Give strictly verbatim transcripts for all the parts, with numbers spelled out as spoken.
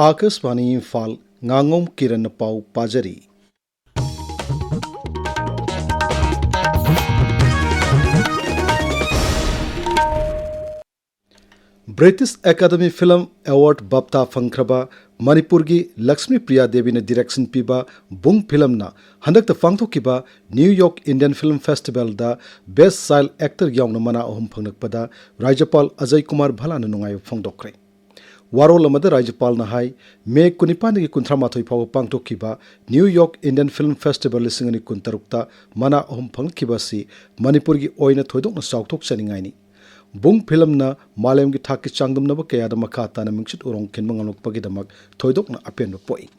ꯑꯥꯀꯥꯁꯕꯥꯅꯤ ꯏꯝꯐꯥꯜ, ꯉꯥꯉꯣꯝ ꯀꯤꯔꯟꯅ ꯄꯥꯎ ꯄꯥꯖꯔꯤ꯫ British academy film award ꯕꯥꯞꯇꯥ ꯐꯪꯈ꯭ꯔꯕ ꯃꯅꯤꯄꯨꯔꯒꯤ Lakshmi Priya ꯗꯦꯕꯤꯅ direction ꯄꯤꯕ ꯕꯨꯡ ꯐꯤꯂꯝꯅ ꯍꯟꯗꯛꯇ ꯄꯥꯡꯊꯣꯛꯈꯤꯕ ꯅ꯭ꯌꯨ ꯌꯣꯔꯛ ꯏꯟꯗꯤꯌꯟ ꯐꯤꯂꯝ ꯐꯦꯁꯇꯤꯚꯦꯜꯗ ꯕꯦꯁ ꯆꯥꯏꯜꯗ ꯑꯦꯛꯇꯔ ꯌꯥꯎꯅ ꯃꯅꯥ ꯑꯍꯨꯝ ꯐꯪꯂꯛꯄꯗ ꯔꯥꯖ꯭ꯌꯄꯥꯜ ꯑꯖꯌ ꯀꯨꯃꯥꯔ ꯚꯜꯂꯥꯅ ꯅꯨꯡꯉꯥꯏꯕ ꯐꯣꯡꯗꯣꯛꯈ꯭ꯔꯦ꯫ ꯋꯥꯔꯣꯜ ꯑꯃꯗ ꯔꯥꯖ꯭ꯌꯄꯥꯜꯅ ꯍꯥꯏ, ꯃꯦ ꯀꯨꯟꯅꯤꯄꯥꯟꯗꯒꯤ ꯀꯨꯟꯊ꯭ꯔꯥ ꯃꯥꯊꯣꯏ ꯐꯥꯎꯕ ꯄꯥꯡꯊꯣꯛꯈꯤꯕ new York Indian film festival ꯂꯤꯁꯤꯡ ꯑꯅꯤ ꯀꯨꯟꯇꯔꯨꯛꯇ ꯃꯅꯥ ꯑꯍꯨꯝ ꯐꯪꯂꯛꯈꯤꯕ ꯑꯁꯤ ꯃꯅꯤꯄꯨꯔꯒꯤ ꯑꯣꯏꯅ ꯊꯣꯏꯗꯣꯛꯅ ꯆꯥꯎꯊꯣꯛꯆꯅꯤꯡꯉꯥꯏꯅꯤ꯫ ꯕꯨꯡ ꯐꯤꯂꯝꯅ ꯃꯥꯂꯦꯝꯒꯤ ꯊꯥꯛꯀꯤ ꯆꯥꯡꯗꯝꯅꯕ ꯀꯌꯥꯗ ꯃꯈꯥ ꯇꯥꯅ ꯃꯤꯡꯆꯠ ꯎꯔꯣꯡ ꯈꯤꯟꯕ ꯉꯝꯂꯛꯄꯒꯤꯗꯃꯛ ꯊꯣꯏꯗꯣꯛꯅ ꯑꯄꯦꯟꯕ ꯄꯣꯛꯏ꯫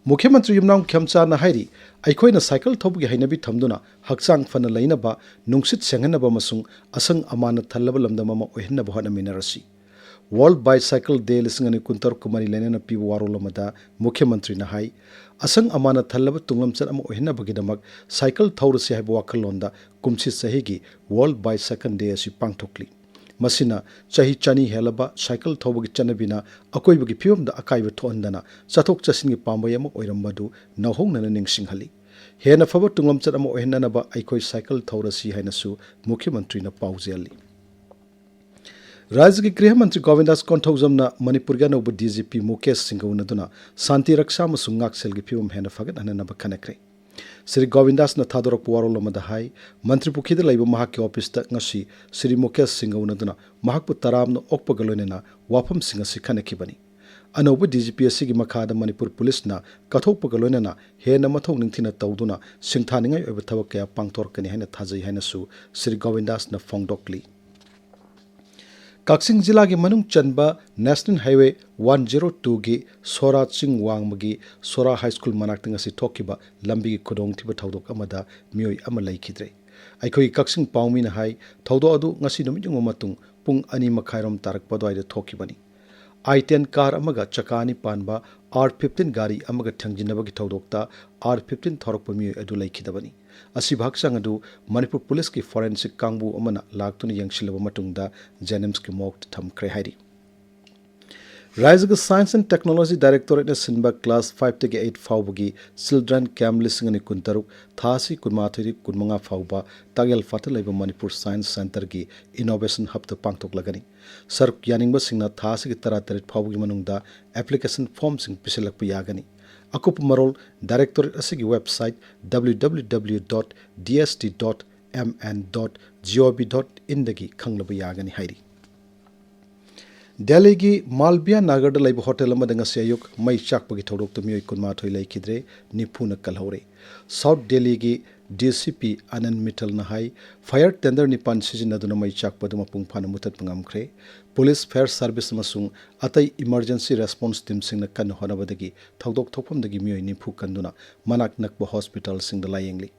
ꯃꯨꯈ꯭ꯌ ꯃꯟꯇ꯭ꯔꯤ ꯌꯨꯝꯅꯥꯝ ꯈꯦꯝꯆꯥꯟꯅ ꯍꯥꯏꯔꯤ, ꯑꯩꯈꯣꯏꯅ ꯁꯥꯏꯀꯜ ꯊꯧꯕꯒꯤ ꯍꯩꯅꯕꯤ ꯊꯝꯗꯨꯅ ꯍꯛꯆꯥꯡ ꯐꯅ ꯂꯩꯅꯕ, ꯅꯨꯡꯁꯤꯠ ꯁꯦꯡꯍꯟꯅꯕ ꯑꯃꯁꯨꯡ ꯑꯁꯪ ꯑꯃꯥꯟꯅ ꯊꯜꯂꯕ ꯂꯝꯗꯝ ꯑꯃ ꯑꯣꯏꯍꯟꯅꯕ ꯍꯣꯠꯅꯃꯤꯟꯅꯔꯁꯤ꯫ ꯋꯥꯔꯜꯗ ꯕꯥꯏꯁꯥꯏꯀꯜ ꯗꯦ ꯂꯤꯁꯤꯡ ꯑꯅꯤ ꯀꯨꯟꯇꯔꯨꯛꯀ ꯃꯔꯤ ꯂꯩꯅꯅ ꯄꯤꯕ ꯋꯥꯔꯣꯜ ꯑꯃꯗ ꯃꯨꯈ꯭ꯌ ꯃꯟꯇ꯭ꯔꯤꯅ ꯍꯥꯏ, ꯑꯁꯪ ꯑꯃꯥꯟꯅ ꯊꯜꯂꯕ ꯇꯨꯡꯂꯝꯆꯠ ꯑꯃ ꯑꯣꯏꯍꯟꯅꯕꯒꯤꯗꯃꯛ ꯁꯥꯏꯀꯜ ꯊꯧꯔꯁꯤ ꯍꯥꯏꯕ ꯋꯥꯈꯜꯂꯣꯟꯗ ꯀꯨꯝꯁꯤ ꯆꯍꯤꯒꯤ ꯋꯥꯔꯜꯗ ꯕꯥꯏꯁꯥꯏꯀꯜ ꯗꯦ ꯑꯁꯤ ꯄꯥꯡꯊꯣꯛꯂꯤ꯫ ꯃꯁꯤꯅ ꯆꯍꯤ ꯆꯅꯤ ꯍꯦꯜꯂꯕ ꯁꯥꯏꯀꯜ ꯊꯧꯕꯒꯤ ꯆꯠꯅꯕꯤꯅ ꯑꯀꯣꯏꯕꯒꯤ ꯐꯤꯕꯝꯗ ꯑꯀꯥꯏꯕ ꯊꯣꯛꯍꯟꯗꯅ ꯆꯠꯊꯣꯛ ꯆꯠꯁꯤꯟꯒꯤ ꯄꯥꯝꯕꯩ ꯑꯃ ꯑꯣꯏꯔꯝꯕ ꯑꯗꯨ ꯅꯧꯍꯧꯅꯅ ꯅꯤꯡꯁꯤꯡꯍꯜꯂꯤ꯫ ꯍꯦꯟꯅ ꯐꯕ ꯇꯨꯡꯂꯝꯆꯠ ꯑꯃ ꯑꯣꯏꯍꯟꯅꯅꯕ ꯑꯩꯈꯣꯏ ꯁꯥꯏꯀꯜ ꯊꯧꯔꯁꯤ ꯍꯥꯏꯅꯁꯨ ꯃꯨꯈ꯭ꯌ ꯃꯟꯇ꯭ꯔꯤꯅ ꯄꯥꯎꯖꯦꯜꯂꯤ꯫ ꯔꯥꯖ꯭ꯌꯒꯤ ꯒ꯭ꯔꯤꯍ ꯃꯟꯇ꯭ꯔꯤ ꯒꯣꯕꯤꯟꯗꯥꯁ ꯀꯣꯟꯊꯧꯖꯝꯅ ꯃꯅꯤꯄꯨꯔꯒꯤ ꯑꯅꯧꯕ ꯗꯤ ꯖꯤ ꯄꯤ ꯃꯨꯀꯦꯁ ꯁꯤꯡꯒ ꯎꯅꯗꯨꯅ ꯁꯥꯟꯇꯤ ꯔꯛꯁꯥ ꯑꯃꯁꯨꯡ ꯉꯥꯛꯁꯦꯜꯒꯤ ꯐꯤꯕꯝ ꯍꯦꯟꯅ ꯐꯒꯠꯍꯟꯅꯅꯕ ꯈꯟꯅꯈ꯭ꯔꯦ꯫ ꯁ꯭ꯔꯤ ꯒꯣꯕꯤꯟꯗꯥꯁꯅ ꯊꯥꯗꯣꯔꯛꯄ ꯋꯥꯔꯣꯜ ꯑꯃꯗ ꯍꯥꯏ, ꯃꯟꯇ꯭ꯔꯤ ꯄꯨꯈ꯭ꯔꯤꯗ ꯂꯩꯕ ꯃꯍꯥꯛꯀꯤ ꯑꯣꯐꯤꯁꯇ ꯉꯁꯤ ꯁ꯭ꯔꯤ ꯃꯨꯀꯦꯁ ꯁꯤꯡꯒ ꯎꯅꯗꯨꯅ ꯃꯍꯥꯛꯄꯨ ꯇꯔꯥꯝꯅ ꯑꯣꯛꯄꯒ ꯂꯣꯏꯅꯅ ꯋꯥꯐꯝꯁꯤꯡ ꯑꯁꯤ ꯈꯟꯅꯈꯤꯕꯅꯤ꯫ ꯑꯅꯧꯕ ꯗꯤ ꯖꯤ ꯄꯤ ꯑꯁꯤꯒꯤ ꯃꯈꯥꯗ ꯃꯅꯤꯄꯨꯔ ꯄꯨꯂꯤꯁꯅ ꯀꯠꯊꯣꯛꯄꯒ ꯂꯣꯏꯅꯅ ꯍꯦꯟꯅ ꯃꯊꯧ ꯅꯤꯡꯊꯤꯅ ꯇꯧꯗꯨꯅ ꯁꯤꯡꯊꯥꯅꯤꯡꯉꯥꯏ ꯑꯣꯏꯕ ꯊꯕꯛ ꯀꯌꯥ ꯄꯥꯡꯊꯣꯔꯛꯀꯅꯤ ꯍꯥꯏꯅ ꯊꯥꯖꯩ ꯍꯥꯏꯅꯁꯨ ꯁ꯭ꯔꯤ ꯒꯣꯕꯤꯟꯗꯥꯁꯅ ꯐꯣꯡꯗꯣꯛꯂꯤ꯫ ꯀꯛꯆꯤꯡ ꯖꯤꯂꯥꯒꯤ ꯃꯅꯨꯡ ꯆꯟꯕ ꯅꯦꯁꯅꯦꯜ ꯍꯥꯏꯋꯦ ꯋꯥꯟ ꯖꯤꯔꯣ ꯇꯨꯒꯤ ꯁꯣꯔꯥ ꯆꯤꯡ ꯋꯥꯡꯃꯒꯤ ꯁꯣꯔꯥ ꯍꯥꯏ ꯁ꯭ꯀꯨꯜ ꯃꯅꯥꯛꯇ ꯉꯁꯤ ꯊꯣꯛꯈꯤꯕ ꯂꯝꯕꯤꯒꯤ ꯈꯨꯗꯣꯡꯊꯤꯕ ꯊꯧꯗꯣꯛ ꯑꯃꯗ ꯃꯤꯑꯣꯏ ꯑꯃ ꯂꯩꯈꯤꯗ꯭ꯔꯦ꯫ ꯑꯩꯈꯣꯏꯒꯤ ꯀꯛꯆꯤꯡ ꯄꯥꯎꯃꯤꯅ ꯍꯥꯏ, ꯊꯧꯗꯣꯛ ꯑꯗꯨ ꯉꯁꯤ ꯅꯨꯃꯤꯠ ꯌꯨꯡꯕ ꯃꯇꯨꯡ ꯄꯨꯡ ꯑꯅꯤ ꯃꯈꯥꯏꯔꯣꯝ ꯇꯥꯔꯛꯄ ꯑꯗꯨꯋꯥꯏꯗ ꯊꯣꯛꯈꯤꯕꯅꯤ꯫ ꯑꯥꯏ ꯇꯦꯟ ꯀꯥꯔ ꯑꯃꯒ ꯆꯀꯥ ꯑꯅꯤ ꯄꯥꯟꯕ ꯑꯥꯔ ꯐꯤꯐꯇꯤꯟ ꯒꯥꯔꯤ ꯑꯃꯒ ꯊꯦꯡꯖꯤꯟꯅꯕꯒꯤ ꯊꯧꯗꯣꯛꯇ ꯑꯥꯔ ꯐꯤꯐꯇꯤꯟ ꯊꯧꯔꯛꯄ ꯃꯤꯑꯣꯏ ꯑꯗꯨ ꯂꯩꯈꯤꯗꯕꯅꯤ꯫ ꯑꯁꯤꯕ ꯍꯛꯆꯥꯡ ꯑꯗꯨ ꯃꯅꯤꯄꯨꯔ ꯄꯨꯂꯤꯁꯀꯤ ꯐꯣꯔꯦꯟꯁꯤꯛ ꯀꯥꯡꯕꯨ ꯑꯃꯅ ꯂꯥꯛꯇꯨꯅ ꯌꯦꯡꯁꯤꯜꯂꯕ ꯃꯇꯨꯡꯗ ꯖꯦꯅꯤꯝꯁꯀꯤ ꯃꯣꯔꯒꯇ ꯊꯝꯈ꯭ꯔꯦ ꯍꯥꯏꯔꯤ꯫ ꯔꯥꯏꯖ꯭ꯌꯒꯤ Science and Technology Directorate-ꯅ ꯁꯤꯟꯕ class five-ꯇꯒꯤ eight ꯐꯥꯎꯕꯒꯤ Children Camp ꯂꯤꯁꯤꯡ ꯑꯅꯤ ꯀꯨꯟꯇꯔꯨꯛ, ꯊꯥ ꯑꯁꯤ ꯀꯨꯟꯃꯥꯊꯣꯏꯗꯒꯤ ꯀꯨꯟꯃꯉꯥ ꯐꯥꯎꯕ ꯇꯥꯛꯌꯦꯜ ꯐꯥꯠꯇ ꯂꯩꯕ ꯃꯅꯤꯄꯨꯔ Science Centre-ꯒꯤ Innovation Hub-ꯇ ꯄꯥꯡꯊꯣꯛꯂꯒꯅꯤ꯫ ꯁꯔꯨꯛ ꯌꯥꯅꯤꯡꯕꯁꯤꯡꯅ ꯊꯥ ꯑꯁꯤꯒꯤ ꯇꯔꯥꯇꯔꯦꯠ ꯐꯥꯎꯕꯒꯤ ꯃꯅꯨꯡꯗ application form-ꯁꯤꯡ ꯄꯤꯁꯤꯜꯂꯛꯄ ꯌꯥꯒꯅꯤ꯫ ꯑꯀꯨꯞꯄ ꯃꯔꯣꯜ Directorate ꯑꯁꯤꯒꯤ website W W W dot D S T dot M N dot G O V dot in-ꯗꯒꯤ ꯈꯪꯂꯕ ꯌꯥꯒꯅꯤ ꯍꯥꯏꯔꯤ꯫ ꯗꯦꯜꯂꯤꯒꯤ ꯃꯥꯜꯕꯤꯌꯥ ꯅꯥꯒꯔꯗ ꯂꯩꯕ ꯍꯣꯇꯦꯜ ꯑꯃꯗ ꯉꯁꯤ ꯑꯌꯨꯛ ꯃꯩ ꯆꯥꯛꯄꯒꯤ ꯊꯧꯗꯣꯛꯇ ꯃꯤꯑꯣꯏ ꯀꯨꯟꯃꯥꯊꯣꯏ ꯂꯩꯈꯤꯗ꯭ꯔꯦ, ꯅꯤꯐꯨꯅ ꯀꯜꯍꯧꯔꯦ꯫ ꯁꯥꯎꯠ ꯗꯦꯜꯂꯤꯒꯤ D C P ꯑꯅꯟ ꯃꯤꯇꯜꯅ ꯍꯥꯏ, fire tender ꯅꯤꯄꯥꯟ ꯁꯤꯖꯤꯟꯅꯗꯨꯅ ꯃꯩ ꯆꯥꯛꯄ ꯑꯗꯨ ꯃꯄꯨꯡ ꯐꯥꯅ ꯃꯨꯊꯠꯄ ꯉꯝꯈ꯭ꯔꯦ꯫ Police, fire service ꯑꯃꯁꯨꯡ ꯑꯇꯩ emergency response team-ꯁꯤꯡꯅ ꯀꯟꯅ ꯍꯣꯠꯅꯕꯗꯒꯤ ꯊꯧꯗꯣꯛ ꯊꯣꯛꯐꯝꯗꯒꯤ ꯃꯤꯑꯣꯏ ꯅꯤꯐꯨ ꯀꯟꯗꯨꯅ ꯃꯅꯥꯛ ꯅꯛꯄ hospital-ꯁꯤꯡꯗ ꯂꯥꯌꯦꯡꯂꯤ꯫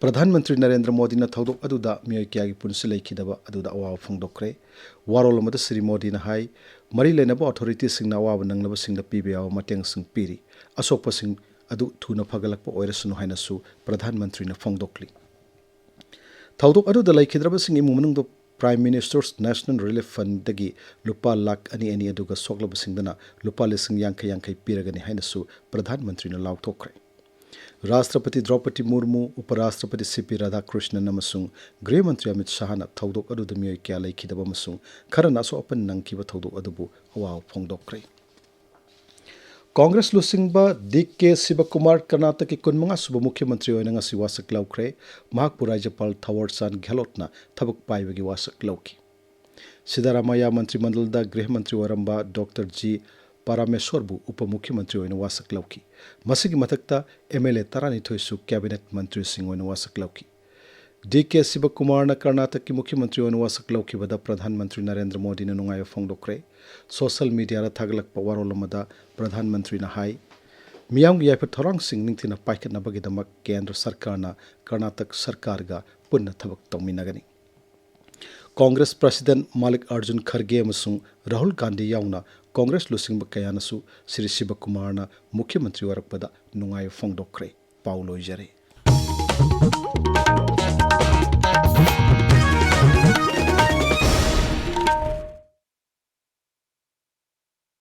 ꯄ꯭ꯔꯙꯥꯟ ꯃꯟꯇ꯭ꯔꯤ ꯅꯔꯦꯟꯗ꯭ꯔ ꯃꯣꯗꯤꯅ ꯊꯧꯗꯣꯛ ꯑꯗꯨꯗ ꯃꯤꯑꯣꯏ ꯀꯌꯥꯒꯤ ꯄꯨꯟꯁꯤ ꯂꯩꯈꯤꯗꯕ ꯑꯗꯨꯗ ꯑꯋꯥꯕ ꯐꯣꯡꯗꯣꯛꯈ꯭ꯔꯦ꯫ ꯋꯥꯔꯣꯜ ꯑꯃꯗ ꯁ꯭ꯔꯤ ꯃꯣꯗꯤꯅ ꯍꯥꯏ, ꯃꯔꯤ ꯂꯩꯅꯕ authority-ꯁꯤꯡꯅ ꯑꯋꯥꯕ ꯅꯪꯂꯕꯁꯤꯡꯗ ꯄꯤꯕ ꯌꯥꯕ ꯃꯇꯦꯡꯁꯤꯡ ꯄꯤꯔꯤ꯫ ꯑꯁꯣꯛꯄꯁꯤꯡ ꯑꯗꯨ ꯊꯨꯅ ꯐꯒꯠꯂꯛꯄ ꯑꯣꯏꯔꯁꯅꯨ ꯍꯥꯏꯅꯁꯨ ꯄ꯭ꯔꯙꯥꯟ ꯃꯟꯇ꯭ꯔꯤꯅ ꯐꯣꯡꯗꯣꯛꯂꯤ꯫ ꯊꯧꯗꯣꯛ ꯑꯗꯨꯗ ꯂꯩꯈꯤꯗ꯭ꯔꯕꯁꯤꯡ ꯏꯃꯨꯡ ꯃꯅꯨꯡꯗ Prime Minister's National Relief Fund-ꯗꯒꯤ ꯂꯨꯄꯥ ꯂꯥꯈ ꯑꯅꯤ ꯑꯅꯤ, ꯑꯗꯨꯒ ꯁꯣꯛꯂꯕꯁꯤꯡꯗꯅ ꯂꯨꯄꯥ ꯂꯤꯁꯤꯡ ꯌꯥꯡꯈꯩ ꯌꯥꯡꯈꯩ ꯄꯤꯔꯒꯅꯤ ꯍꯥꯏꯅꯁꯨ ꯄ꯭ꯔꯙꯥꯟ ꯃꯟꯇ꯭ꯔꯤꯅ ꯂꯥꯎꯊꯣꯛꯈ꯭ꯔꯦ꯫ ꯔꯥꯁꯇ꯭ꯔꯄꯇꯤ ꯗ꯭ꯔꯧꯄꯗꯤ ꯃꯨꯔꯃꯨ, ꯎꯄ ꯔꯥꯁꯇ꯭ꯔꯄꯇꯤ ꯁꯤ ꯄꯤ ꯔꯥꯙꯥꯀ꯭ꯔꯤꯁꯅꯟ ꯑꯃꯁꯨꯡ ꯒ꯭ꯔꯤꯍ ꯃꯟꯇ꯭ꯔꯤ ꯑꯃꯤꯠ ꯁꯥꯍꯅ ꯊꯧꯗꯣꯛ ꯑꯗꯨꯗ ꯃꯤꯑꯣꯏ ꯀꯌꯥ ꯂꯩꯈꯤꯗꯕ ꯑꯃꯁꯨꯡ ꯈꯔꯅ ꯑꯁꯣꯛ ꯑꯄꯟ ꯅꯪꯈꯤꯕ ꯊꯧꯗꯣꯛ ꯑꯗꯨꯕꯨ ꯑꯋꯥꯕ ꯐꯣꯡꯗꯣꯛꯈ꯭ꯔꯦ꯫ ꯀꯣꯡꯒ꯭ꯔꯦꯁ ꯂꯨꯆꯤꯡꯕ ꯗꯤ ꯀꯦ ꯁꯤꯕꯀꯨꯃꯥꯔ ꯀꯔꯅꯥꯇꯛꯀꯤ ꯀꯨꯟꯃꯉꯥ ꯁꯨꯕ ꯃꯨꯈ꯭ꯌ ꯃꯟꯇ꯭ꯔꯤ ꯑꯣꯏꯅ ꯉꯁꯤ ꯋꯥꯁꯛ ꯂꯧꯈ꯭ꯔꯦ꯫ ꯃꯍꯥꯛꯄꯨ ꯔꯥꯖ꯭ꯌꯄꯥꯜ ꯊꯥꯋꯔ ꯆꯥꯟꯗ ꯒꯦꯍꯂꯣꯠꯅ ꯊꯕꯛ ꯄꯥꯏꯕꯒꯤ ꯋꯥꯁꯛ ꯂꯧꯈꯤ꯫ ꯁꯤꯗꯥꯔꯥꯃꯥꯌꯥ ꯃꯟꯇ꯭ꯔꯤ ꯃꯟꯗꯜꯗ ꯒ꯭ꯔꯤꯍ ꯃꯟꯇ꯭ꯔꯤ ꯑꯣꯏꯔꯝꯕ ꯗꯣꯛꯇꯔ ꯖꯤ ꯄꯔꯥꯃꯦꯁꯣꯔꯕꯨ ꯎꯄ ꯃꯨꯈ꯭ꯌ ꯃꯟꯇ꯭ꯔꯤ ꯑꯣꯏꯅ ꯋꯥꯁꯛ ꯂꯧꯈꯤ꯫ ꯃꯁꯤꯒꯤ ꯃꯊꯛꯇ M L A ꯇꯔꯥꯅꯤꯊꯣꯏꯁꯨ cabinet ꯃꯟꯇ꯭ꯔꯤꯁꯤꯡ ꯑꯣꯏꯅ ꯋꯥꯁꯛ ꯂꯧꯈꯤ꯫ ꯗꯤ ꯀꯦ ꯁꯤꯕꯀꯨꯃꯥꯔꯅ ꯀꯔꯅꯥꯇꯛꯀꯤ ꯃꯨꯈ꯭ꯌ ꯃꯟꯇ꯭ꯔꯤ ꯑꯣꯏꯅ ꯋꯥꯁꯛ ꯂꯧꯈꯤꯕꯗ ꯄ꯭ꯔꯙꯥꯟ ꯃꯟꯇ꯭ꯔꯤ ꯅꯔꯦꯟꯗ꯭ꯔ ꯃꯣꯗꯤꯅ ꯅꯨꯡꯉꯥꯏꯕ ꯐꯣꯡꯗꯣꯛꯈ꯭ꯔꯦ꯫ Social media-ꯗ ꯊꯥꯒꯠꯂꯛꯄ ꯋꯥꯔꯣꯜ ꯑꯃꯗ ꯄ꯭ꯔꯙꯥꯟ ꯃꯟꯇ꯭ꯔꯤꯅ ꯍꯥꯏ, ꯃꯤꯌꯥꯝꯒꯤ ꯌꯥꯏꯐ ꯊꯧꯔꯥꯡꯁꯤꯡ ꯅꯤꯡꯊꯤꯅ ꯄꯥꯏꯈꯠꯅꯕꯒꯤꯗꯃꯛ ꯀꯦꯟꯗ꯭ꯔ ꯁꯔꯀꯥꯔꯅ ꯀꯔꯅꯥꯇꯛ ꯁꯔꯀꯥꯔꯒ ꯄꯨꯟꯅ ꯊꯕꯛ ꯇꯧꯃꯤꯟꯅꯒꯅꯤ꯫ ꯀꯣꯡꯒ꯭ꯔꯦꯁ ꯄ꯭ꯔꯁꯤꯗꯦꯟ ꯃꯥꯂꯤꯛ ꯑꯥꯔꯖꯨꯟ ꯈꯔꯒꯦ ꯑꯃꯁꯨꯡ ꯔꯥꯍꯨꯜ ꯒꯥꯟꯙꯤ ꯌꯥꯎꯅ ꯀꯣꯡꯒ꯭ꯔꯦꯁ ꯂꯨꯆꯤꯡꯕ ꯀꯌꯥꯅꯁꯨ ꯁ꯭ꯔꯤ ꯁꯤꯕꯀꯨꯃꯥꯔꯅ ꯃꯨꯈ꯭ꯌ ꯃꯟꯇ꯭ꯔꯤ ꯑꯣꯏꯔꯛꯄꯗ ꯅꯨꯡꯉꯥꯏꯕ ꯐꯣꯡꯗꯣꯛꯈ꯭ꯔꯦ꯫ ꯄꯥꯎ ꯂꯣꯏꯖꯔꯦ꯫